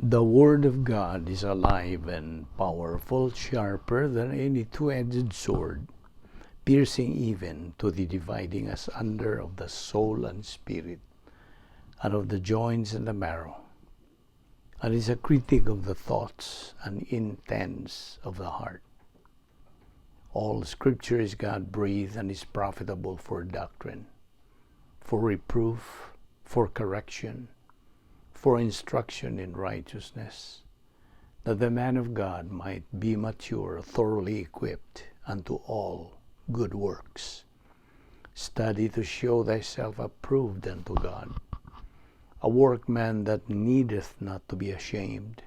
The Word of God is alive and powerful, sharper than any two-edged sword, piercing even to the dividing asunder of the soul and spirit, and of the joints and the marrow, and is a critic of the thoughts and intents of the heart. All Scripture is God-breathed and is profitable for doctrine, for reproof, for correction, for instruction in righteousness, that the man of God might be mature, thoroughly equipped unto all good works. Study to show thyself approved unto God, a workman that needeth not to be ashamed,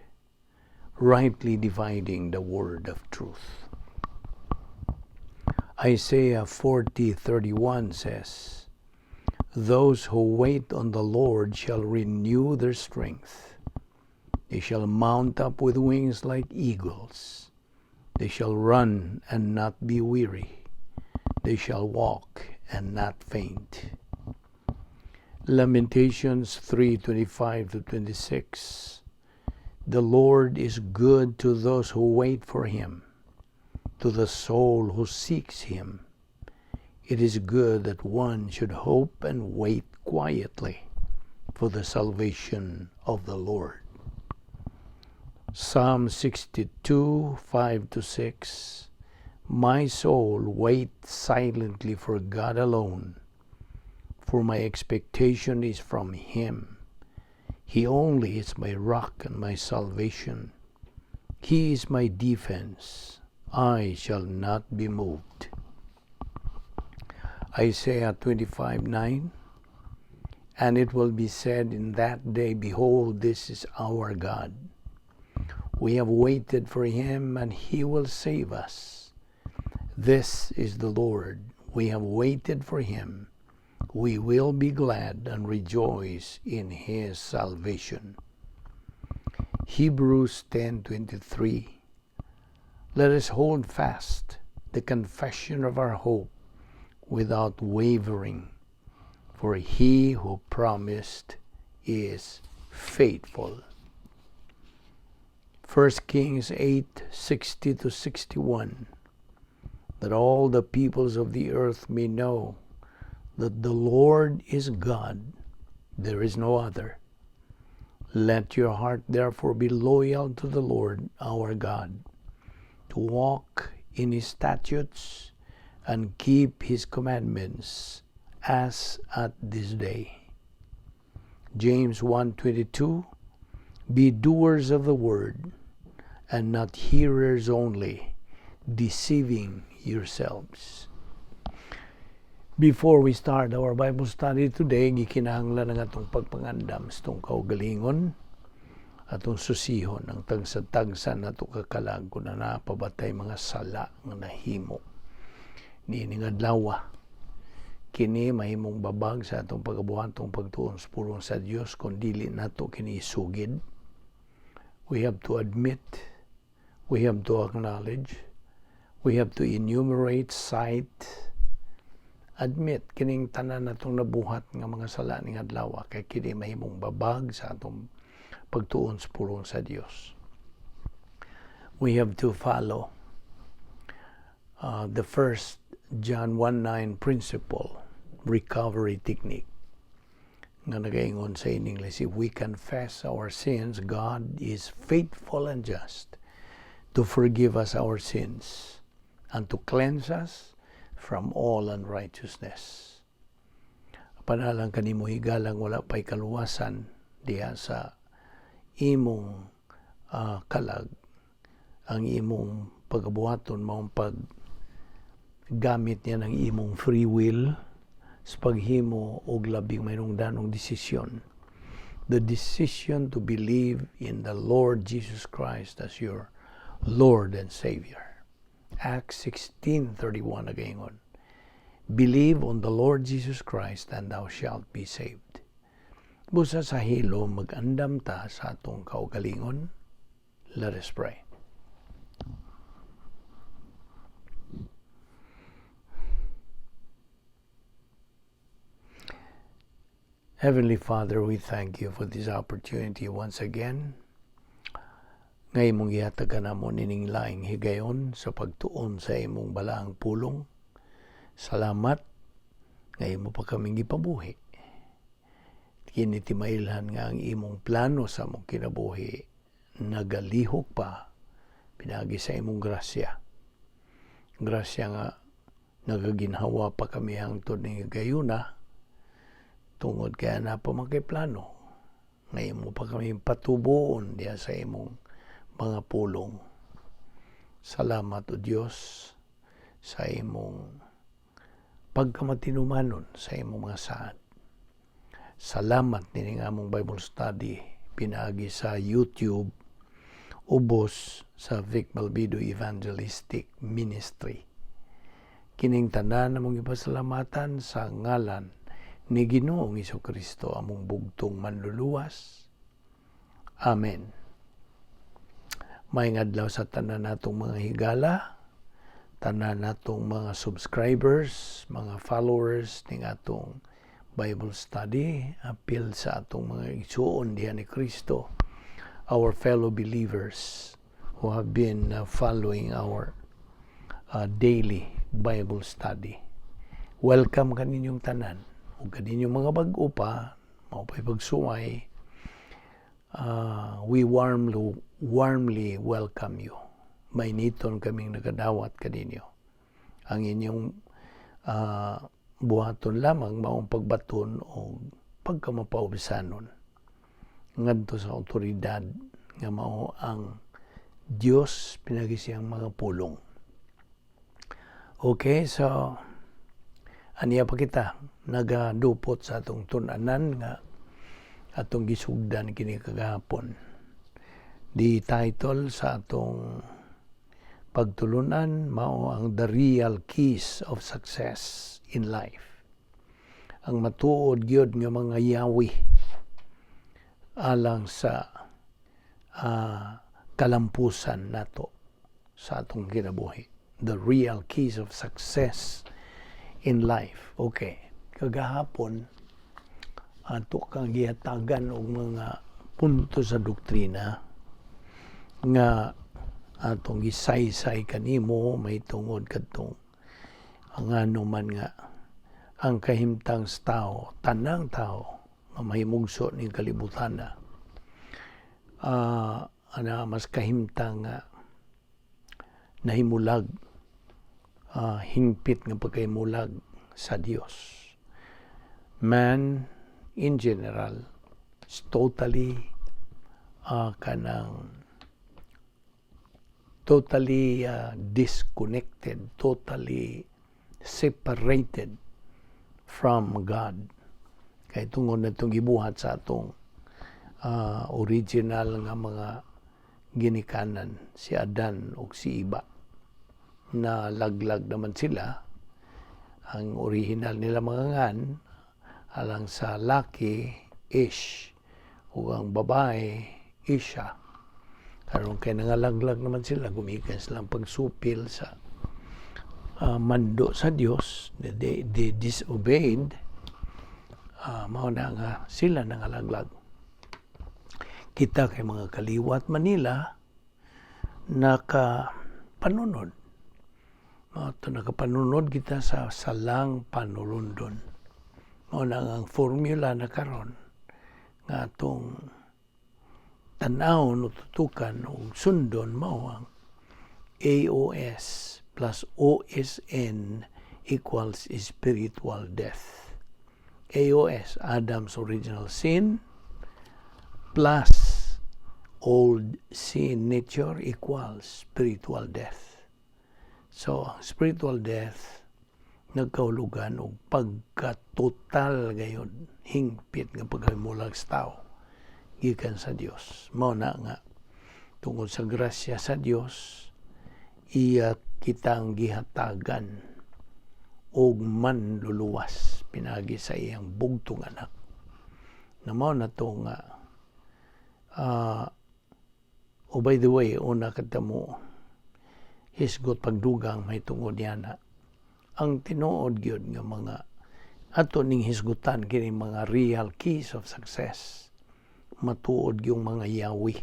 rightly dividing the word of truth. Isaiah 40:31 says, "Those who wait on the Lord shall renew their strength. They shall mount up with wings like eagles. They shall run and not be weary. They shall walk and not faint." Lamentations 3:25 to 26. "The Lord is good to those who wait for him, to the soul who seeks him. It is good that one should hope and wait quietly for the salvation of the Lord." Psalm 62:5 to 6. "My soul, wait silently for God alone, for my expectation is from him. He only is my rock and my salvation. He is my defense. I shall not be moved." Isaiah 25:9. "And it will be said in that day, 'Behold, this is our God. We have waited for him, and he will save us. This is the Lord. We have waited for him. We will be glad and rejoice in his salvation.'" Hebrews 10:23. "Let us hold fast the confession of our hope without wavering, for he who promised is faithful." 1 Kings 8:60 to 61. "That all the peoples of the earth may know that the Lord is God, there is no other. Let your heart therefore be loyal to the Lord our God, to walk in his statutes and keep his commandments as at this day." James 1:22. "Be doers of the word and not hearers only, deceiving yourselves." Before we start our Bible study today, gikinahanglan ang atong pagpangandam sa atong kaugalingon, atong susihon ang tagsa-tagsa nato ka kalag kung naa pa ba tay mga sala nga nahimo niining adlaw. Kini mahimong babag sa atong pagabuhatong pagtuon sa pulong sa Dios kung dili nato kini isugid. We have to admit, we have to acknowledge, we have to enumerate, cite, admit kining tanan natong nabuhat nga mga sala ning adlaw kay kini mahimong babag sa atong pagtuon sa pulong sa Dios. We have to follow the first John 1:9 principle, recovery technique nga nagaingon sa in English, "If we confess our sins, God is faithful and just to forgive us our sins and to cleanse us from all unrighteousness." Panalang kanimo higalang wala pa'y kaluwasan diha sa imong kalag, ang imong pagabuhaton maong pag gamit niya ng imong free will sa paghimo og labing mahinungdanong desisyon. The decision to believe in the Lord Jesus Christ as your Lord and Savior. Acts 16:31 nagaingon, "Believe on the Lord Jesus Christ and thou shalt be saved." Busa sa hilo, mag-andam ta sa atong kaugalingon. Let us pray. Heavenly Father, we thank you for this opportunity once again Nga imong gihatag kanamo nining laing higayon sa pagtuon sa imong balaang pulong. Salamat nga imo pa kaming gipabuhi. Kini timailhan nga ang imong plano sa among kinabuhi nagalihok pa pinaagi sa imong grasya. Grasya nga nagaginhawa pa kami hangtod ning higayuna tungod kay naa pa man kay plano nga imo pa kami patubuon diha sa imong mga pulong. Salamat, O Dios, sa imong pagkamatinumanon sa imong mga saad. Salamat nining among Bible study pinaagi sa YouTube ubos sa Vic Balbido Evangelistic Ministry. Kining tanan among ipasalamatan sa ngalan ni Ginoong Kristo, among bugtong manluluwas. Amen. Maayong adlaw sa tanan natong mga higala, tanan natong mga subscribers, mga followers ning atong Bible study, apil sa atong mga igsuon diha ni Kristo, our fellow believers who have been following our daily Bible study. Welcome kaninyong tanan ug kaninyong mga bag-o pa, mao pa'y pagsuway, we warmly, warmly welcome you. Mainiton kaming nagadawat kaninyo. Ang inyong buhaton lamang maong pagbaton o pagkamapaubisanon ngadto sa otoridad nga mao ang Dios pinaagi siyang mga pulong. Okay, so aniya pa kita nagadupot sa atong tun-anan nga atong gisugdan kini kagahapon. The title sa atong pagtulunan mao ang "The Real Keys of Success in Life". Ang matuod gyud nga mga yawi alang sa kalampusan nato sa atong kinabuhi. The real keys of success in life. Okay. Kagahapon, ato kang gihatagan og mga punto sa doktrina nga atong gisaysay kanimo may tungod kadtong ang ano man nga ang kahimtang sa tao, tanang tao nga mahimugso ning kalibutan na ana mas kahimtang nga nahimulag, hingpit nga pagkahimulag sa Dios. Man in general is totally kanang totally disconnected, totally separated from God. Kay tungod na itong gibuhat sa atong original nga mga ginikanan, si Adan ug si Iba. Na laglag naman sila, ang original nila mga ngan, alang sa laki, Ish, ug ang babae, Isha. Karon kay nangalaglag naman sila, gumikan silang pagsupil sa mando sa Dios, they disobeyed, mao na nga sila nangalaglag. Kita kay mga kaliwat Manila naka panunod. Mao to nakapanunod kita sa salang panulundon. Mao na ang formula na karon nga atong tan-awon o tutukan o sundon mao ang AOS plus OSN equals spiritual death. AOS, Adam's original sin, plus old sin nature equals spiritual death. So, ang spiritual death nagkahulugan og pagka-total gayon, hingpit nga pagkahimulag sa tao gikan sa Dios. Mao na nga tungod sa grasya sa Dios, iya kitang gihatagan og manluluwas pinaagi sa iyang bugtong anak. Na mao na to nga oh, by the way, una kadto mo hisgot pagdugang may tungod yana. Ang tinuod gyud nga mga ato ning hisgutan kini mga real keys of success, matuod yung mga yawi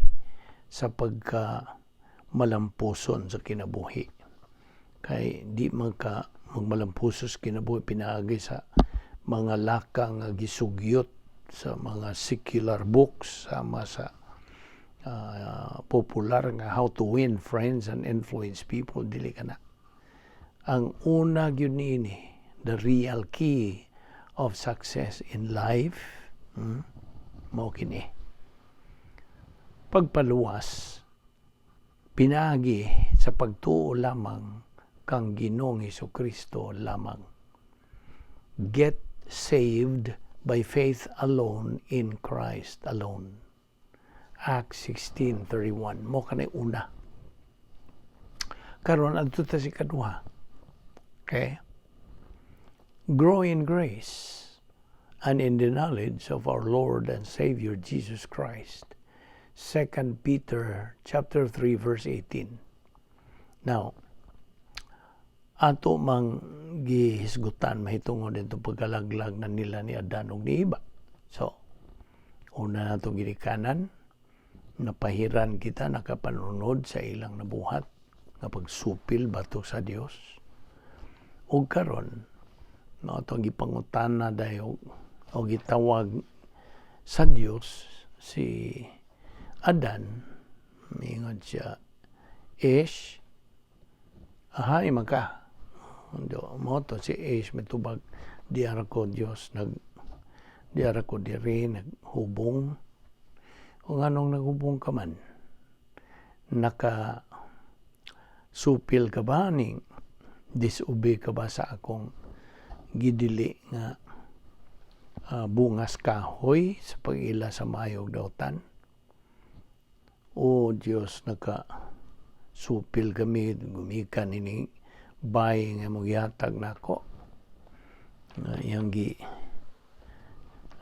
sa sa pagka malampuson sa kinabuhi. Kay di man ka magmalampuso sa kinabuhi pinaagi sa mga lakang nga gisugyot sa mga secular books, sama sa popular nga How to Win Friends and Influence People. Dili ka na. Ang una gyud niini, the real key of success in life, mao kini: pagpaluwas pinaagi sa pagtuo lamang kang Ginoong Kristo lamang. Get saved by faith alone in Christ alone. Acts 16:31. Mao kanay una. Karon, adto ta sa ikaduha. Okay? Grow in grace and in the knowledge of our Lord and Savior Jesus Christ. 2 Peter chapter 3 verse 18. Now, ato mang gihisgutan mahitungod dito pagkalaglag na nila ni Adan ug ni Eva. So, una nato ginikanan, napahiran kita, nakapanunod sa ilang nabuhat nga pagsupil batok sa Dios. Ug karon, no, atong gipangutana dayo o gitawag sa Dios si Adan, mingon siya, "Ish, ahay man ka?" Do, mao to si Ish mitubag, "Diara ko, Dios, diara ko diri naghubong." "O nganong naghubong ka man? Naka supil ka ba ni disobey ka ba sa akong gidili nga bungas kahoy sa pag-ila sa maayog dautan?" "O Dios, naka supil kami gumikan ini bay nga mong gihatag nako nga iyang gi."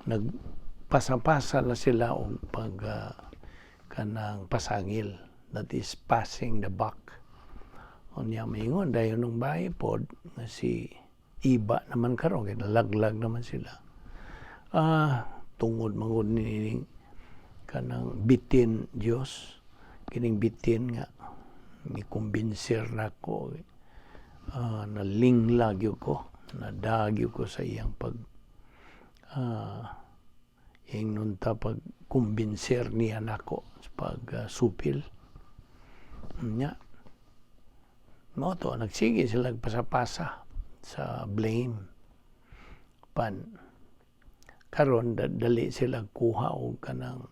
Nagpasa-pasa na sila og pag kanang pasangil, that is passing the buck. Unya maingon dayon nung bayi pod nga si Iba naman karon kay nalaglag naman sila, "Tungod mangod ni kanang bitin, Dios, kining bitin nga ni kumbinser nako, nalinglag gyud ko, nadagyo ko sa iyang pag ingnon ta pag kumbinser niya nako sa pag supil nya." Mao to, nagsige sila pasapasa sa blame. Pan karon dali sila kuha og kanang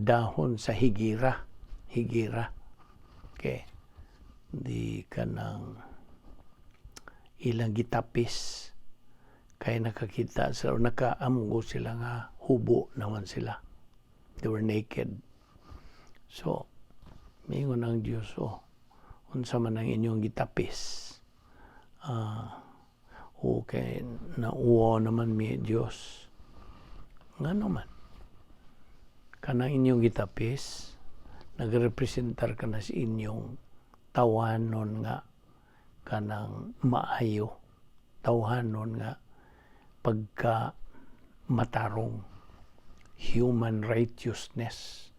dahon sa higira, higira. Okay, di kanang ilang gitapis kay nakakita sila, nakaamgo sila nga hubo naman sila. They were naked. So mingon ang Dios, "Oh, unsa man ang inyong gitapis?" "Okay, nauwaw naman mi, Dios." "Ngano man? Kanang inyong gitapis nagrepresentar ka na sa inyong tawanon nga kanang maayo, tawhanon nga pagka matarong, human righteousness.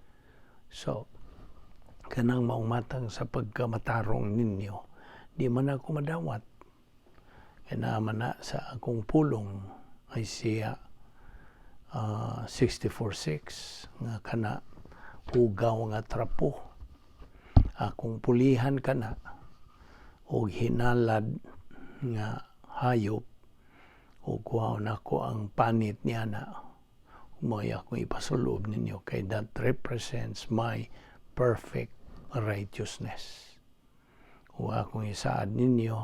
So kanang maumatang sa pagkamatarong ninyo, di man ako madawat. Kaya naman na sa akong pulong, Isaiah 64:6, nga kana hugaw nga trapo akong pulihan kana og hinalad nga hayop o kuhaon nako ang panit niya na mo'y akong ipasulob ninyo kay that represents my perfect righteousness. O akong isaad ninyo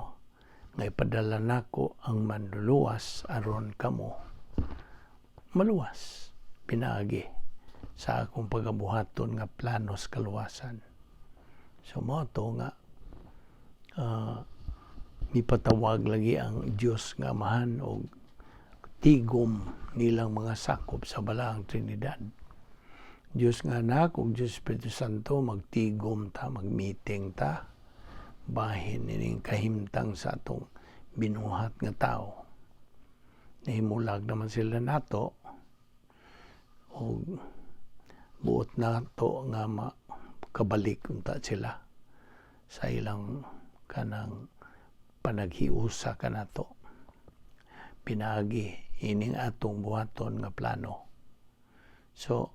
nga ipadala nako ang manluluwas aron kamo maluwas pinaagi sa akong pagabuhaton nga planos kaluwasan." So mao to nga mipatawag lagi ang Dios nga Amahan og tigom nilang mga sakop sa Balaang Trinidad. Dios nga Anak ug Dios Espiritu Santo, magtigom ta, magmeeting ta bahin ining kahimtang sa atong binuhat nga tao. Nahimulag naman sila nato og Buot nato nga makabalik unta sila sa ilang kanang panaghiusa kanato pinaagi ining atong buhaton nga plano. So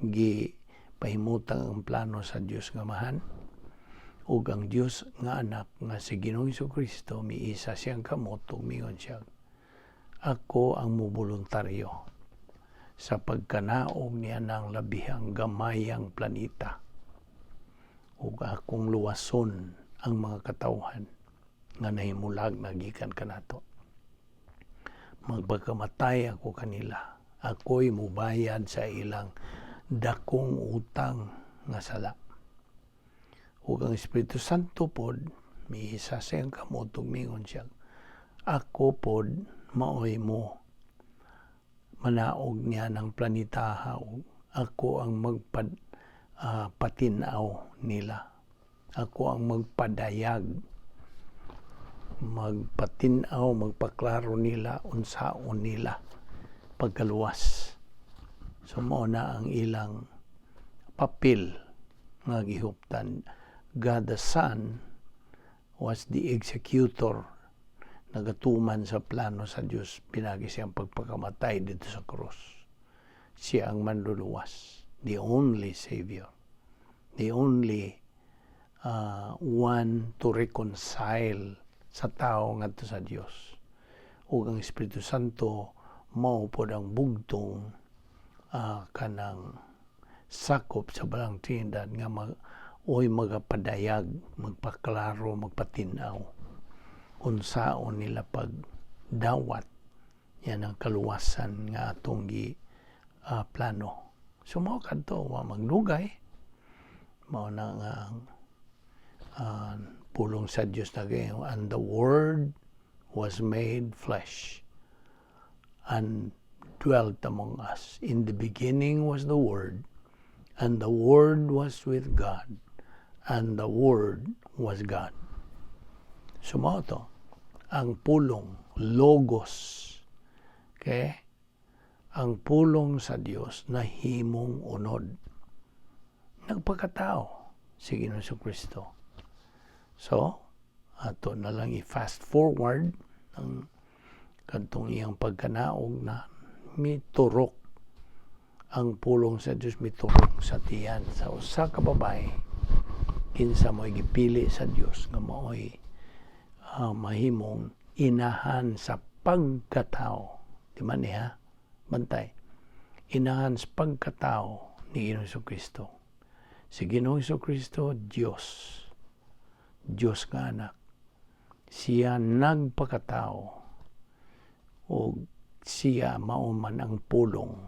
gi pahimutang ang plano sa Dios nga Amahan ug ang Dios nga Anak nga si Ginoong Kristo miisa siyang kamot ug mingon siya, "Ako ang moboluntaryo sa pagkanaog niya ng labihang gamayang planeta ug akong luwason ang mga katawhan nga nahimulag na gikan kanato. Magpakamatay ako kanila. Ako'y mubayad sa ilang dakong utang nga sala." Ug ang Espiritu Santo pod miisa sa iyang kamot ug mingon siya, "Ako pod maoy mo manaog niya ng planetaha ug ako ang magpad patinaw nila. Ako ang magpadayag, magpatinaw, magpaklaro nila unsaon nila pagkaluwas." So mao na ang ilang papel nga gihuptan. God the Son was the executor, nagatuman sa plano sa Dios pinagi siyang pagpakamatay dito sa krus. Siya ang manluluwas, the only Savior, the only one to reconcile sa tao ngadto sa Dios. Ug ang Espiritu Santo mao pod ang bugtong kanang sakop sa Balang Trinidad nga mag oy magapadayag, magpaklaro, magpatinaw unsaon nila pagdawat yan ang kaluwasan nga atong gi plano. So mao kadto, wa magdugay, mao na nga ang pulong sa Dios na, "And the Word was made flesh and dwelt among us. In the beginning was the Word, and the Word was with God, and the Word was God." So mao to, ang pulong, Logos. Okay? Ang pulong sa Dios na himong unod. Nagpakatao si Ginoong Kristo. So, ato na lang i-fast forward ang kadtong iyang pagkanaog na miturok ang pulong sa Dios, miturok sa tiyan sa usa ka babae kinsa mo'y gipili sa Dios nga mao'y mahimong inahan sa pagkatao. Di man niya bantay, inahan sa pagkatao ni Ginoong Kristo. Si Ginoong Kristo Dios, Dios nga Anak, siya nagpakatao o siya mao man ang pulong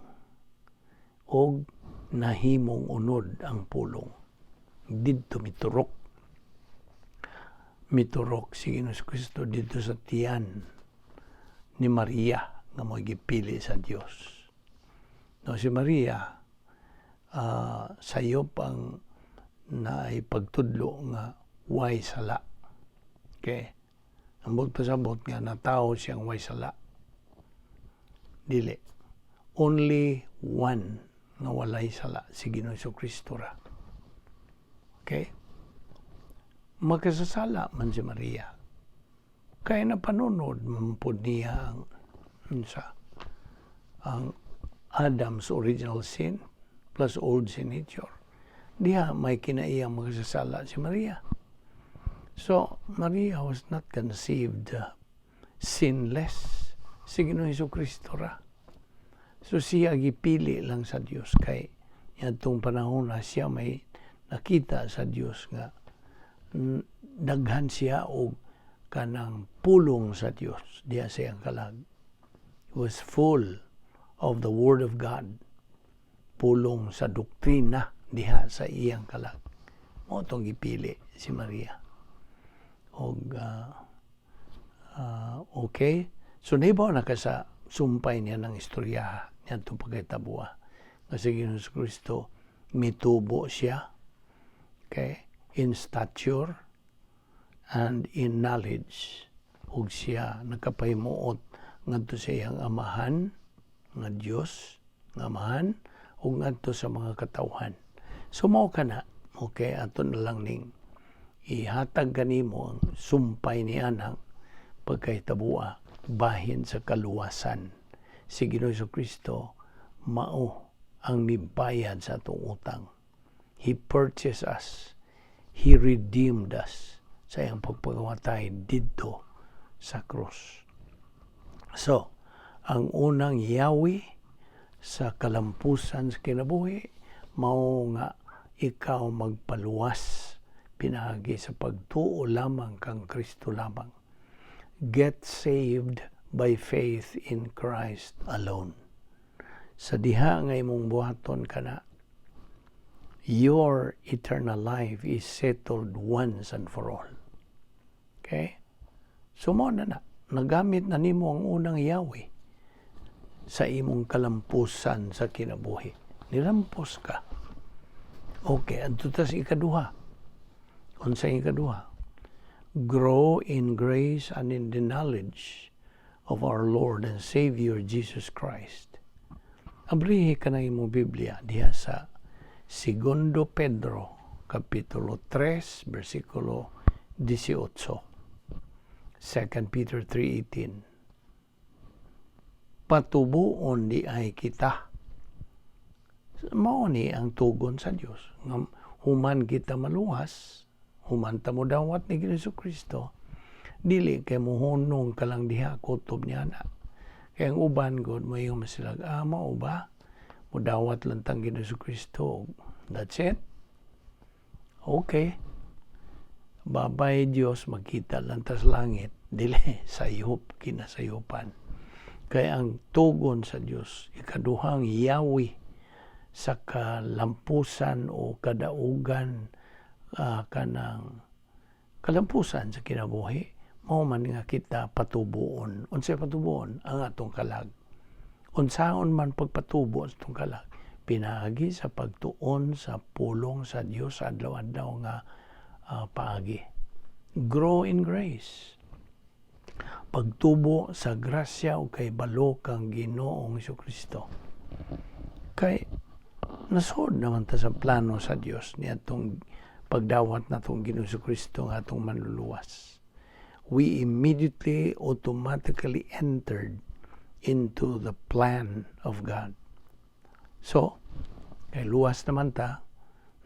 og nahimong unod ang pulong. Didto miturok si Ginoong Kristo didto sa tiyan ni Maria nga mo gipili sa Dios. No, si Maria, sayop ang naay pagtudlo nga way sala. Okay. Ambot pasabot nga natawo siyang way sala. Dili. Only one nga walay sala, si Ginoong Kristo ra. Okay? Makasasala man si Maria. Kaya na panunod man pod niya ang unsa, ang Adam's original sin plus old sin nature. Diha may kinaiyang makasasala si Maria. So, Maria was not conceived sinless. Si Ginoong Hesus Kristo ra. So siya gipili lang sa Dios kay yadtong panahon na siya may nakita sa Dios nga daghan siya og kanang pulong sa Dios diha sa iyang kalag. He was full of the Word of God. Pulong sa doktrina diha sa iyang kalag. Mao tong gipili si Maria. Og okay. So nahibaw na ka sa sumpay niya ng istorya niya itong pagkaitabua. Nga si Ginoong Kristo mitubo siya, okay, in stature and in knowledge, ug siya nagkapahimuot ngadto sa iyang Amahan nga Dios nga Amahan. ug ngadto sa mga katawhan. So mao kana, okay, ato na lang ning ihatag kanimo ang sumpay ni anang pagkahitabua bahin sa kaluwasan. Si Ginoo Kristo mao ang mibayad sa atong utang. He purchased us. He redeemed us sa iyang pagpakamatay didto sa krus. So, ang unang yawi sa kalampusan sa kinabuhi mao nga ikaw magpaluwas pinaagi sa pagtuo lamang kang Kristo lamang. Get saved by faith in Christ alone. Sa diha nga imong buhaton kana, your eternal life is settled once and for all. Okay? So mao na na. Nagamit na nimo ang unang yawi sa imong kalampusan sa kinabuhi. Nilampos ka. Okay, adto ta sa ikaduha. Unsa ikaduha? Grow in grace and in the knowledge of our Lord and Savior Jesus Christ. Abrihi ka na imong Biblia diha sa Segundo Pedro, Kapitulo 3, versikulo 18. 2 Peter 3:18. Patubuon diay kita. Mao ni ang tugon sa Dios. Nga human kita maluwas, human ta mo dawat ni Jesu Kristo, dili kay muhunong ka lang diha kutob niya na. Kay ang uban god moingon man sila, "Ah, mao ba? Mudawat lang tang Jesu Kristo. That's it. Okay. Babay Dios, magkita lang tas langit." Dili sayop, kinasayupan. Kay ang tugon sa Dios, ikaduhang yawi sa kalampusan o kadaugan, kanang kalampusan sa kinabuhi, mao man nga kita patubuon. Unsay patubuon? Ang atong kalag. Unsaon man pagpatubo sa atong kalag? Pinaagi sa pagtuon sa pulong sa Dios adlaw-adlaw nga paagi. Grow in grace. Pagtubo sa grasya o kay balo kang Ginoong Kristo. Kay nasod naman ta sa plano sa Dios niadtong pagdawat natong Ginoong Kristo nga atong manluluwas. We immediately, automatically entered into the plan of God. So, kay luwas naman ta,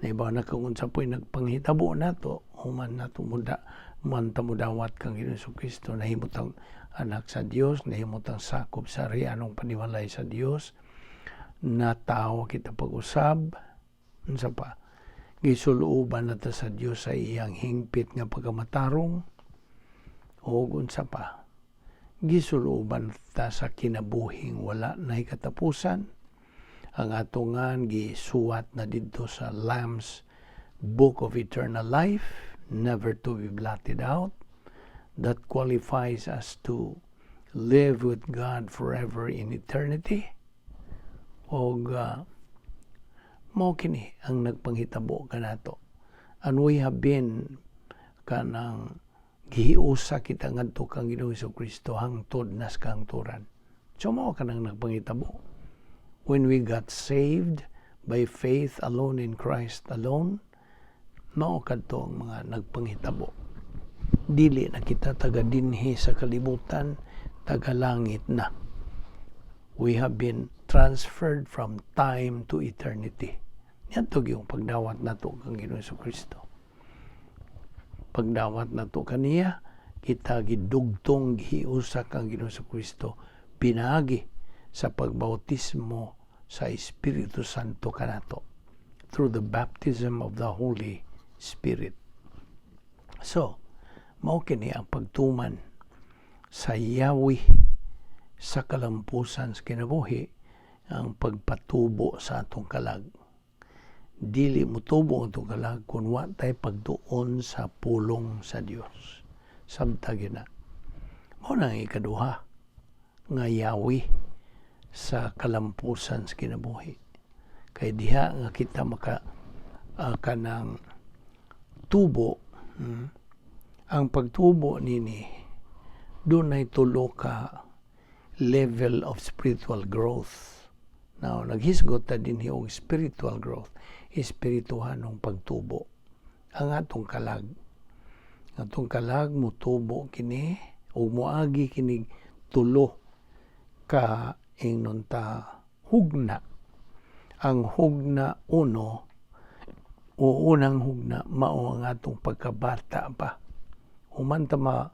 naibaw na kung unsa po'y nagpanghitabo nato, human nato muda, man ta mudawat kang Ginoong Kristo, nahimutang anak sa Dios, nahimutang sakop sa rianong panimalay sa Dios, natawo kita pag-usab, unsa pa, gisulooban na ta sa Dios sa iyang hingpit nga pagkamatarong, o unsa pa, gisulooban ta sa kinabuhing wala na katapusan, ang atongan gisuwat na didto sa Lamb's Book of Eternal Life, never to be blotted out, that qualifies us to live with God forever in eternity. Og mao kini ang nagpanghitabo kanato. And we have been kanang gihiusa kita ngadto kang Ginoong Kristo hangtod nas kahangturan. So mao kanang nagpanghitabo. When we got saved by faith alone in Christ alone, mao kadto ang mga nagpanghitabo. Dili na kita taga dinhi sa kalibutan, taga langit na. We have been transferred from time to eternity. Niadto yung pagdawat nato kang Ginoong Kristo. Pagdawat nato kaniya, kita gidugtong gihiusa kang Ginoong Kristo pinaagi sa pagbautismo sa Espiritu Santo kanato through the baptism of the Holy Spirit. So, mao kini ang pagtuman sa yawi sa kalampusan sa kinabuhi, ang pagpatubo sa atong kalag. Dili motubo ang atong kalag kung wa tay pagtuon sa pulong sa Dios. Samtang gyud na. Mao na ang ikaduha nga yawi sa kalampusan sa kinabuhi. Kay diha nga kita maka kanang tubo, ang pagtubo nini dunay tulo ka level of spiritual growth. Now, naghisgot ta dinhi og spiritual growth, espirituhanong pagtubo. Ang atong kalag. Atong kalag mutubo kini ug moagi kini tulo ka, ingnon ta, hugna. Ang hugna uno o unang hugna mao ang atong pagkabata pa. Human ta ma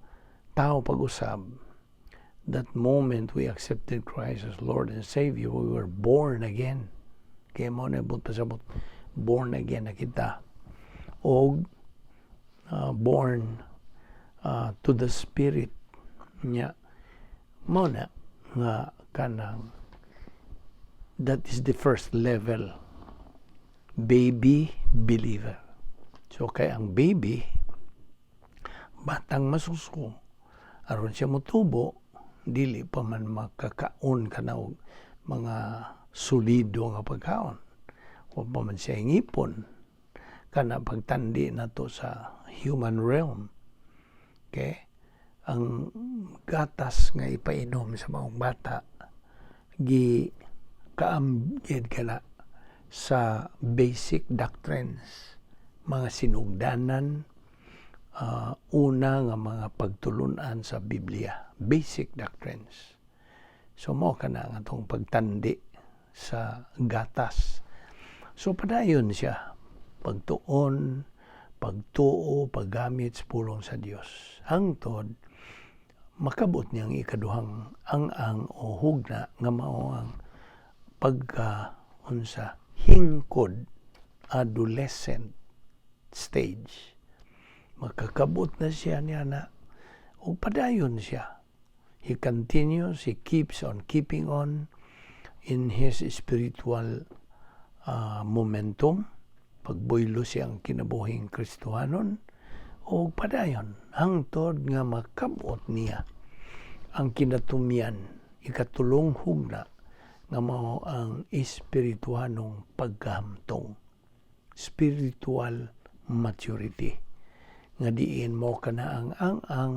tao pag-usab, that moment we accepted Christ as Lord and Savior, we were born again. Kaya mao na buot pasabot, born again na kita. O born to the Spirit niya. Mao na nga kanang that is the first level, baby believer. So kay ang baby, batang masuso, aron siya motubo, dili pa man makakaon kana og mga solido nga pagkaon. Wa pa man siya ngipon kana pagtandi nato sa human realm. Okay? Ang gatas nga ipainom sa mga bata gi kaamgid kana sa basic doctrines, mga sinugdanan, una nga mga pagtulunan sa Biblia, basic doctrines. So mao kana ang atong pagtandi sa gatas. So padayon siya pagtuon, pagtuo, paggamit sa pulong sa Dios hangtod makabot niyang ikaduhang ang-ang o hugna nga mao ang pagka unsa, hingkod, adolescent stage. Makakabot na siya niya na ug padayon siya. He continues, he keeps on keeping on in his spiritual momentum, pagbuylo siyang kinabuhing Kristohanon o padayon hangtod nga makabot niya ang kinatumyan, ikatulong hugna nga mao ang espirituhanong pagkahamtong, spiritual maturity, nga diin mao kana ang ang-ang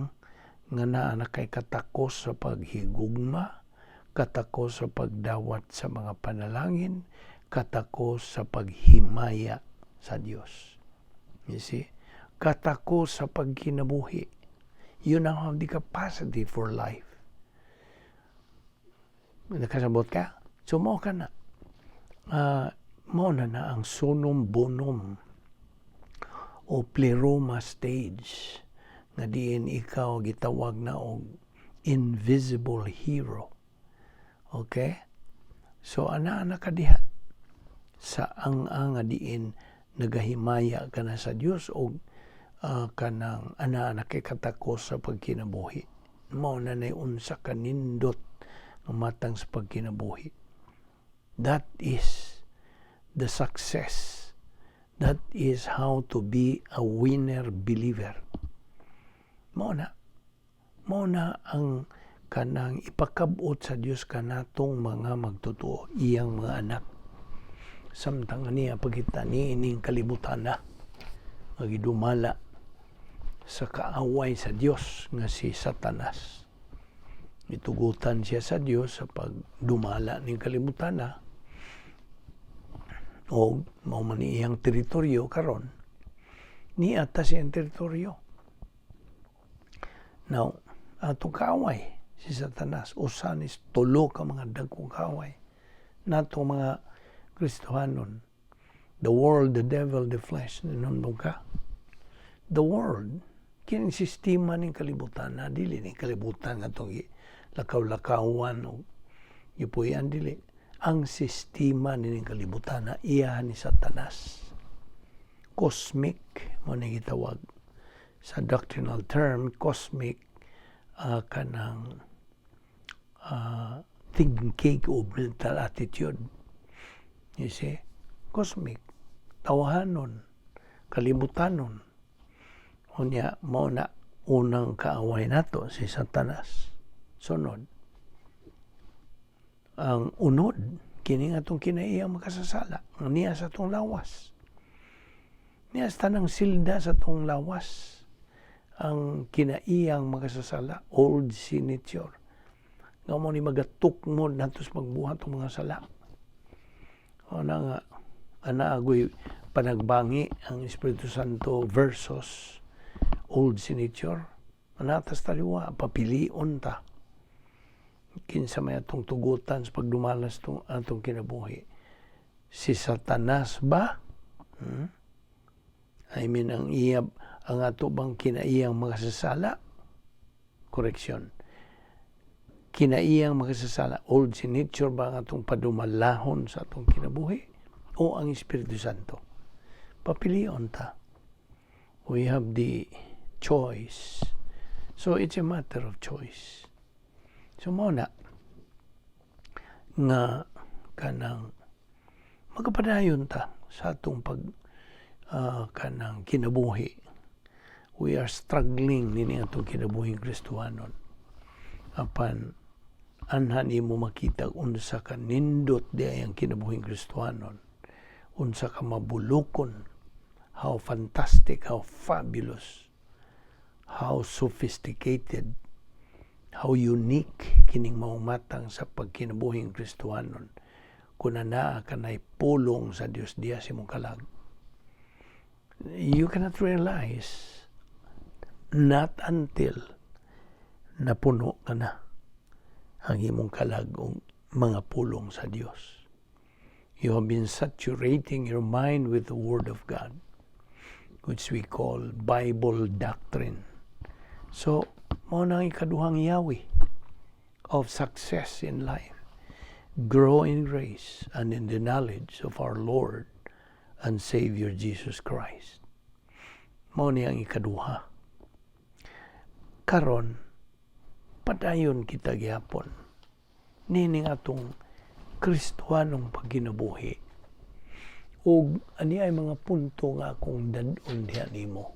nga naa na kay katakos sa paghigugma, katakos sa pagdawat sa mga panalangin, katakos sa paghimaya sa Dios. You see? Katakos sa pagkinabuhi. You now have the capacity for life. Nakasabot ka? So, mao ka na. Mao na na ang summum bonum o pleroma stage nga diin ikaw gitawag na og invisible hero. Okay? So ana-ana ka diha sa ang-ang nga diin nagahimaya ka na sa Dios og kanang ana-ana kay katakos sa pagkinabuhi. Mao na nay unsa ka nindot nga matang sa pagkinabuhi. That is the success. That is how to be a winner believer. Mao na. Mao na ang kanang ipakabot sa Dios kanatong mga magtotoo, iyang mga anak. Samtang niya pagkita ni ining kalibutan na magidumala sa kaaway sa Dios nga si Satanas. Itugutan siya sa Dios sa pagdumala ning kalibutan na o mao man ni iyang teritoryo karon, niata siyang teritoryo. Now, atong kaaway si Satanas, usa ni tulo ka mga dagkong kaaway nato mga Kristohanon: the world, the devil, the flesh. Ninundong ka? The world, kining sistema ning kalibutan na, dili ning kalibutan nga atong lakaw-lakawan o gipuy-an, dili ang sistema nining kalibutan na iya ni Satanas. Cosmic mao ni gitawag sa doctrinal term, cosmic kanang thinking o mental attitude. You see? Cosmic, tawahanon, kalibutanon. Unya mao na unang kaaway nato si Satanas. Sunod, ang unod, kini nga atong kinaiyang makasasala nga niya sa atong lawas, niya sa tanang silda sa atong lawas, ang kinaiyang makasasala, old sin nature, nga mao ni magatukmod nato sa pagbuhat ng mga sala. O na nga, ana agoy panagbangi ang Espiritu Santo versus old sin nature. Ana tas taliwa, papilion ta. Kinsa may atong tugutan sa pagdumalas tong atong kinabuhi. Si Satanas ba? Hmm? I mean, ang iya, ang ato bang kinaiyang makasasala? Correction. Kinaiyang makasasala, old sin nature ba ang atong padumalahon sa atong kinabuhi? O ang Espiritu Santo? Papilion ta. We have the choice. So it's a matter of choice. So mao na nga kanang magpadayon ta sa atong pag kanang kinabuhi. We are struggling nini atong kinabuhing Kristohanon. Apan anha nimo makita unsa ka nindot di ay ang kinabuhing Kristohanon. Unsa ka mabulukon, how fantastic, how fabulous, how sophisticated, how unique kining maong matang sa pagkinabuhing Kristohanon kung naa ka nay pulong sa Dios diya sa imong kalag. You cannot realize not until napuno ka na ang imong kalag og mga pulong sa Dios. You have been saturating your mind with the Word of God, which we call Bible doctrine. So, mao na ang ikaduhang yawi of success in life. Grow in grace and in the knowledge of our Lord and Savior Jesus Christ. Mao ni ang ikaduha. Karon, padayon kita gihapon nining atong Kristohanong pagkinabuhi. Ug ani ay mga punto nga akong dad-on diha nimo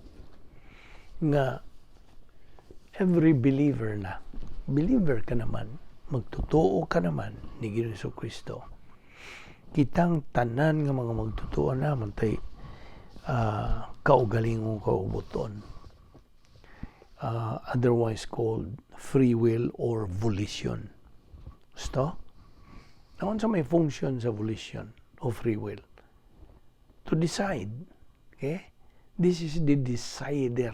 nga every believer na believer ka naman, magtotoo ka naman ni Ginoong Kristo. Kitang tanan nga mga magtotoo naman tay kaugalingong kaubuton, otherwise called free will or volition. Gusto? Naon sa may function sa volition o free will? To decide. Okay? This is the decider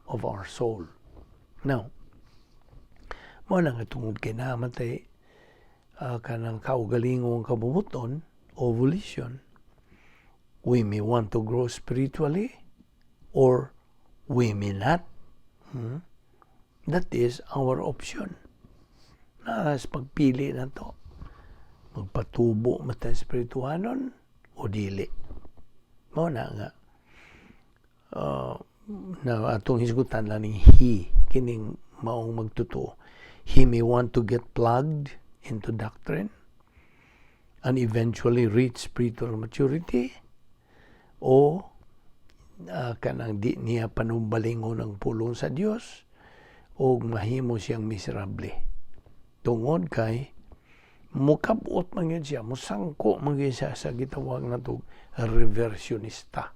of our soul. Now, mao na nga tungod kay namatay kanang kaugalingong kabubuton o volition, we may want to grow spiritually or we may not. That is our option. Naas pagpili na to. Magpatubo mata espirituhanon o dili. Mao na nga na atong hisgutan lang ning he kining maong magtotoo. He may want to get plugged into doctrine and eventually reach spiritual maturity o kanang di niya panumbalingon ang pulong sa Dios o mahimo siyang miserable. Tungod kay mukabot man gyud siya, musangko man gyud siya sa gitawag na to reversionista.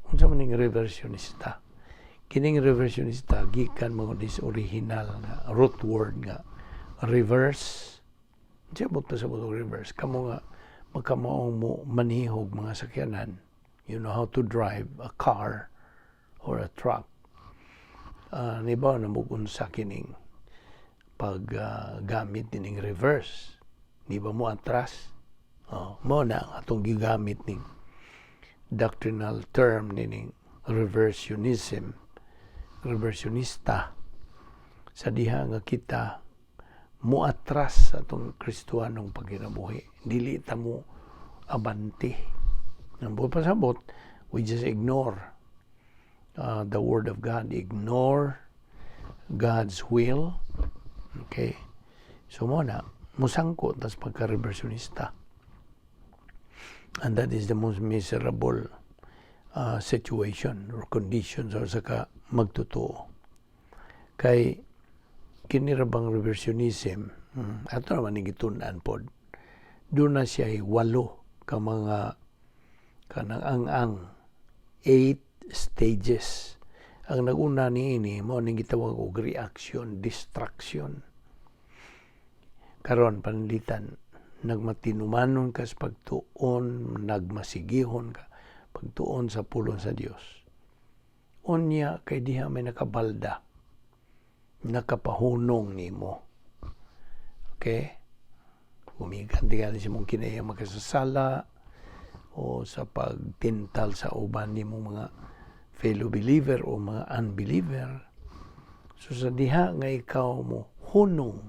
Unsa man ning reversionista? Kining reversionista gikan mo this original nga root word nga reverse. Siya pa sa butong reverse. Kamo nga magkamaong mo manihog mga sakyanan. You know how to drive a car or a truck. Ni ba na mo unsa kining pag gamit nining reverse? Di ba mo atras? Oh, mo na ang atong gigamit ning doctrinal term nining reversionism, reversionista, sa diha nga kita muatras sa atong Kristohanong pagkinabuhi, dili ta mo abante. Ang buot pasabot, we just ignore the word of God, ignore God's will. Okay, so mo na musangko tas pagka-reversionista, and that is the most miserable situation or conditions or sa ka magtotoo kay kini ra bang reversionism. Ato naman ni gitun-an pod, doon na siya walo ka mga kanang ang-ang, eight stages. Ang naguna niini mao ning gitawag og reaction distraction. Karon pananglitan Nagmatinumanon ka sa pagtuon, nagmasigihon ka pagtuon sa pulong sa Dios. Unya kay diha may nakabalda, nakapahunong nimo. Okay? Gumikan tingali sa imong kinahiyang makasasala o sa pagtintal sa uban nimong mga fellow believer o mga unbeliever. So sa diha nga ikaw mo hunong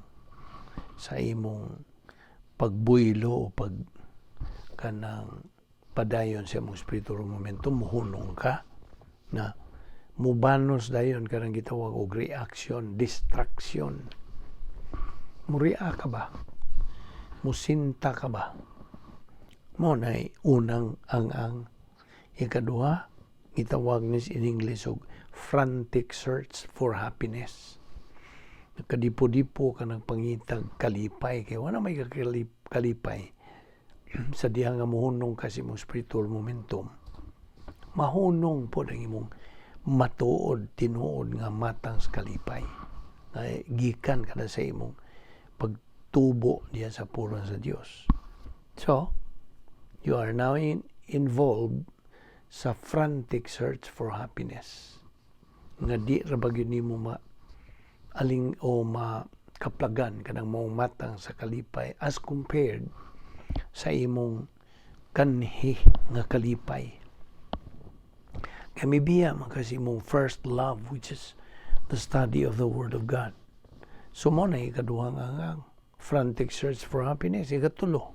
sa imong pagbuylo o pag kanang padayon sa imong spiritual momentum, muhunong ka na mubanos dayon kanang gitawag og reaction, distraction. Muria ka ba? Musinta ka ba? Mao na unang ang-ang. Ikaduha, gitawag ni in English og frantic search for happiness. Nakadipo-dipo ka ng pangitag kalipay kay wala may kalipay sa diha nga muhunong ka sa imong spiritual momentum. Mahunong po ang imong matuod, tinuod nga matang sa kalipay na gikan ka na sa imong pagtubo diya sa pulong sa Dios. So, you are now involved sa frantic search for happiness nga di ra ba gyud nimo ma aling o makaplagan kanang maong matang sa kalipay as compared sa imong kanhi nga kalipay. Kay mibiya man kasi imong first love, which is the study of the Word of God. So mao na ikaduhang ang frantic search for happiness. Ikatulo,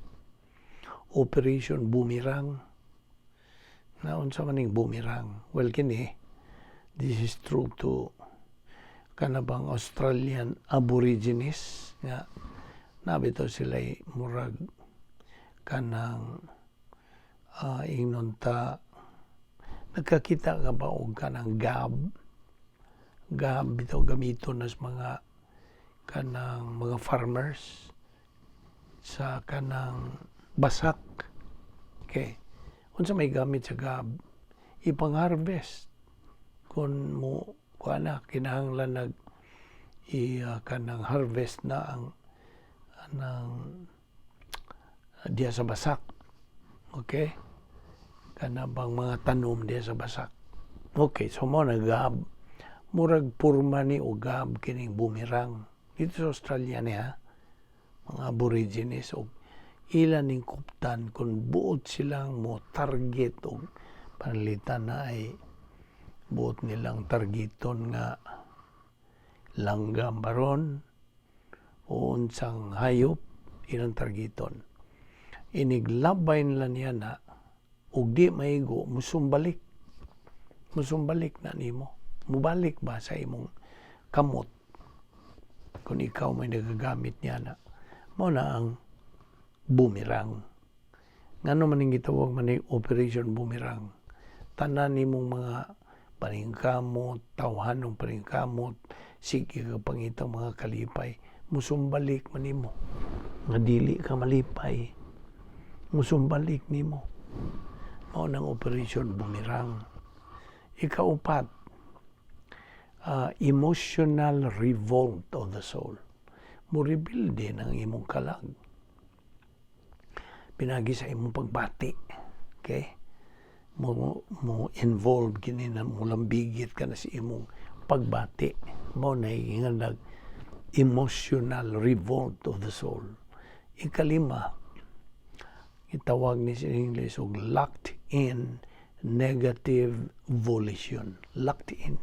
Operation Boomerang. Naunsa man ning boomerang? Well, kini, this is true to kanabang Australian Aborigines nga nabito sila murag kanang ingnon ta, nagkakita ka ba og kanang gab gab bitaw gamiton nas mga kanang mga farmers sa kanang basak? Okay, unsa may gamit sa gab? Ipang-harvest kung mo kuan na kinahanglan nag i kanang harvest na ang anang diya sa basak. Okay, kana bang mga tanom diya sa basak. Okay, so mao na gab. Murag porma ni og gab kining boomerang dito sa Australia niya, mga Aborigines, og ila ning kuptan kung buot silang mo target og panalitan na ay buot nilang targeton nga langgam baron o unsang hayop ilang targeton. Iniglabay nila niya na ug di maigo, musumbalik, musumbalik na nimo, mubalik ba sa imong kamot kung ikaw may nagagamit niya na. Mao na ang boomerang. Ngano man ning gitawag man ning Operation Boomerang? Tanan nimong mga paningkamot, tawhanong paningkamot, sige ka pangitang mga kalipay, musumbalik man nimo nga dili ka malipay, musumbalik nimo. Mao nang Operation Boomerang. Ikaupat, emotional revolt of the soul. Murebilde ng imong kalag pinagi sa imong pagbati. Okay, mo involved kini na mulambigit ka na sa imong pagbati. Mao na nga nag emotional revolt of the soul. Ikalima, itawag ni sa English og locked in negative volition. Locked in,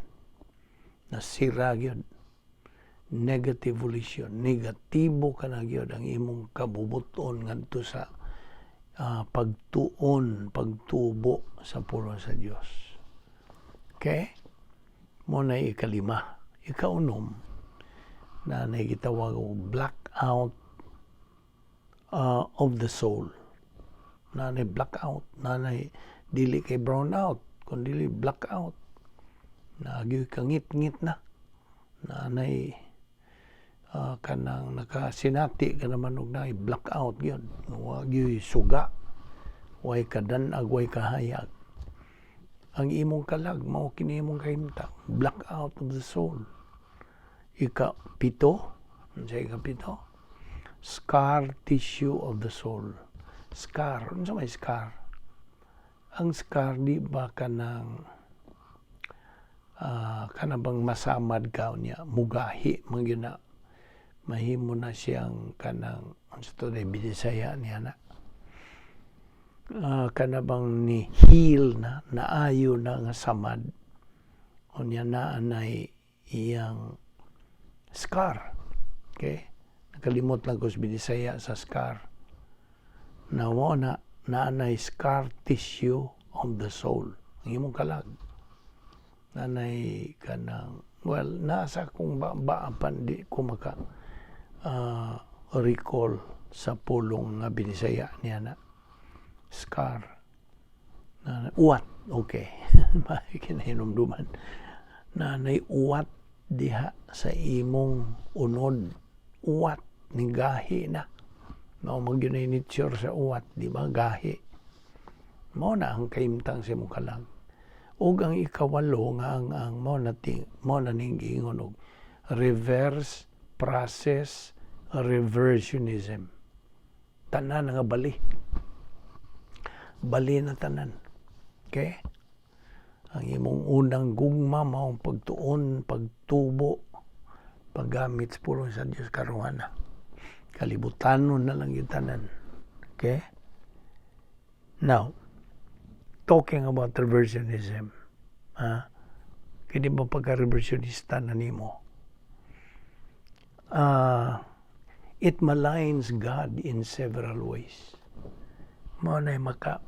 nasira gyud. Negative volition, negatibo ka na gyud ang imong kabubuton ngadto sa pagtuon, pagtubo sa pulong sa Dios. Okay, mao na ikalima. Ikaunom na gitawag og blackout of the soul. Nanay blackout, nanay dili kay brown out, kun dili blackout. Naagyoy kangit-ngit na. Nanay kanang nakasinati ka naman og naay blackout gyud. Wa gyoy suga, way kadan-ag, way kahayag. Ang imong kalag mao kini imong kahimtang, blackout of the soul. Ika pito, unsa ika pito? Scar tissue of the soul. Scar. Ano sa may scar? Ang scar, di ba kanang kana bang masamad ka niya, mugahi man gyud na, mahimo na siyang kanang, ano to na Binisaya niya na, kana bang ni heal na, naayo na nga samad unya naa nay iyang scar. Okay, nakalimot lang ko sa Binisaya sa scar na. Mo na naanay scar tissue of the soul ang imong kalag, nanay kanang, well, nasa kung ba, ba pan di ko maka recall sa pulong nga Binisaya niya na scar na uwat. Okay, kinahinumduman na nay uwat diha sa imong unod, uwat ni gahi na. Mao man gyud nature sa uwat, di ba? Gahi. Mao na ang kahimtang sa imong kalag. Ug ang ikawalo nga ang mao na ting mao na ning giingon og reverse process reversionism. Tanan nga bali. Bali na tanan. Okay? Ang imong unang gugma mao ang pagtuon, pagtubo, paggamit sa pulong sa Dios, karon na. Kalibutanon na lang yung tanan. Okay? Now, talking about reversionism, ha? Kini ba pagka-reversionista na nimo? It maligns God in several ways. Mao na maka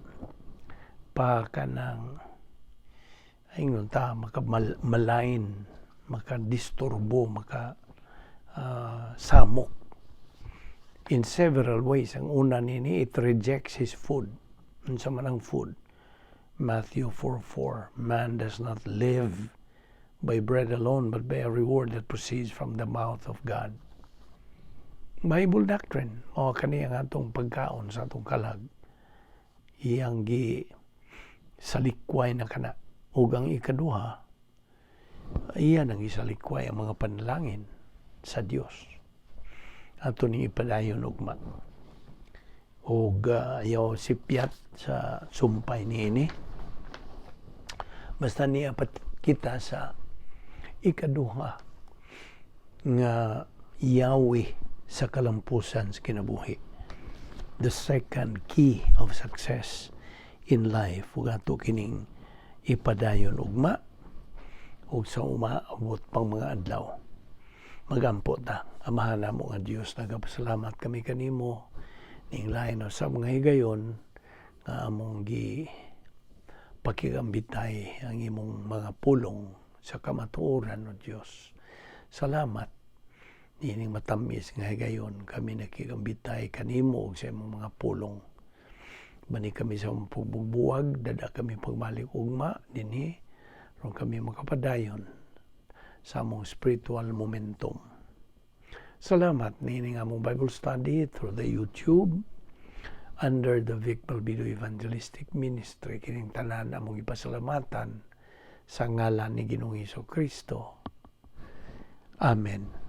pa ka ng ingon ta maka malign, maka disturbo, maka samok in several ways. Ang una nini, it rejects his food. Unsa man ang food? Matthew 4:4, "Man does not live by bread alone, but by every word that proceeds from the mouth of God." Bible doctrine, mao kani ang atong pagkaon sa atong kalag. Iyang gi salikway na kana. Ug ang ikaduha, iyan ang isalikway ang mga panalangin sa Dios. Ato ning ipadayon ugma. Og ayaw sipyat sa sumpay niini. Basta niya pat kita sa ikaduha nga yawi sa kalampusan sa kinabuhi. The second key of success in life, ug ato kining ipadayon ugma ug sa umaabot pang mga adlaw. Magampo ta. Amahan namo nga Dios, nagapasalamat kami kanimo ning lain sa mga higayon nga among gi pakigambitay ang imong mga pulong sa kamatuoran, o Dios. Salamat niining matamis nga higayon kami nakigambitay kanimo ug sa imong mga pulong. Bani kami sa imong pagbugbuwag, dada kami pagbalik ugma dinhi aron kami makapadayon sa among spiritual momentum. Salamat niining among Bible study through the YouTube under the Vic Balbido Evangelistic Ministry. Kining tanan among ipasalamatan sa ngalan ni Ginoong Kristo. Amen.